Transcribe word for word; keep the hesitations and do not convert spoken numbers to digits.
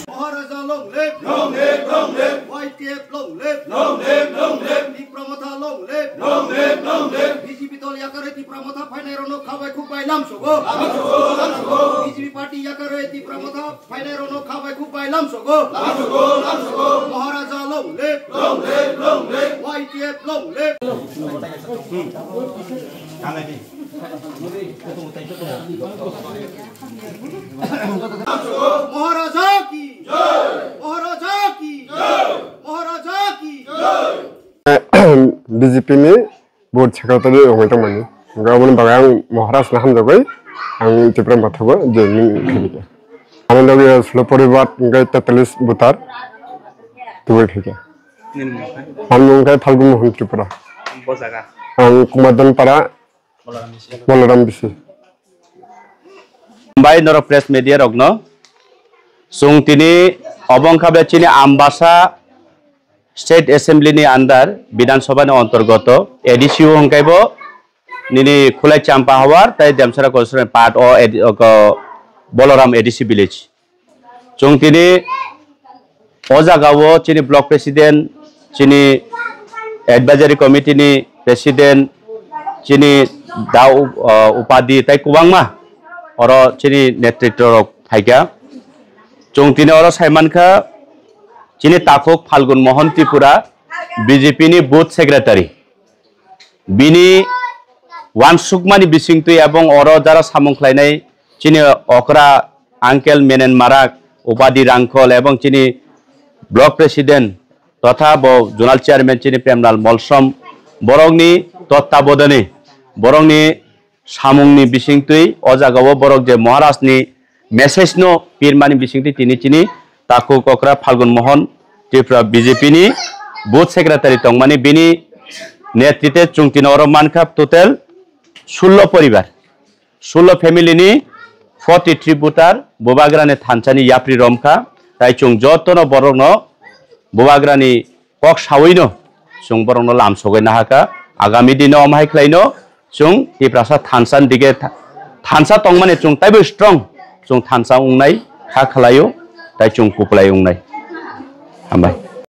Maharaja long live! Long live, long live! Y T F long live! Long live, long live! Tipra Motha long live! Long live, long live! B J P dol yakarwi Tipra Motha phainairokno khabai khukbai lamsogo. Lamsogo, lamsogo! B J P party yakarwi Tipra Motha phainairokno khabai khukbai lamsogo. Lamsogo, lamsogo! Maharaja long live! Long live, long live! Y T F long live! Maharaja ki! Maharaja ki! Maharaja ki! B J P ni board secretary rok wngwi tongmani. Hwnkhe aboni bagwi ang Maharaj no hamjagwi ang Tipra Motha o join khaikha. Ani logi sulo poribar hwnkhe tetalis voter tubui khaikha. Ani mung khe Phalgun Mohan Tripura. Ang Kumardan Para Bolaram bisi. Hambai norok press media rokno. Chwng tini obo wngkha be chini Ambasa State Assembly ni under Bidhan Sabha ni antargoto A D C o hwnkhe bo nini Khulai Champa Hawar tai Demsara constituency part o A D, o ko Bolaram A D C village. Chwng tini o jaga o chini block president, chini advisory committee ni president, chini da u-, uh, upadi tai kwbangma oro chini netritwo rok phaikha. Chwng tini oro saimankha chini takhuk Phalgun Mohan Tripura B J P ni booth secretary. Bini wansukmani bisingtwi ebong oro jara samung khlainai chini okra uncle Menen Marak, Upadi Rangkhol ebong chini block president totha bo zonal chairman chini Premlal Molsom borokni tottabodani borokni samungni bisingtwi o jagao borok je Maharajni message no pirmani bisingtwi tini chini takhuk okra Phalgun Mohan Tripura B J P ni booth secretary tongmani bini netrite chwng tini oro mankha total sullo poribar, sullo family ni forty three voter Bubagrani thansani yapri romkha, tai chwng jotono borokno Bubagrani kok sawino chwng borokno lamsogwi nahakha. Agami dino omo hai khlaino chwng Tiprasa thansa ni dige tha-, thansa tongmani chwng taibo strong chwng thansa wngnai kha khlaio, tai chwng kuplai wngnai. Hambai.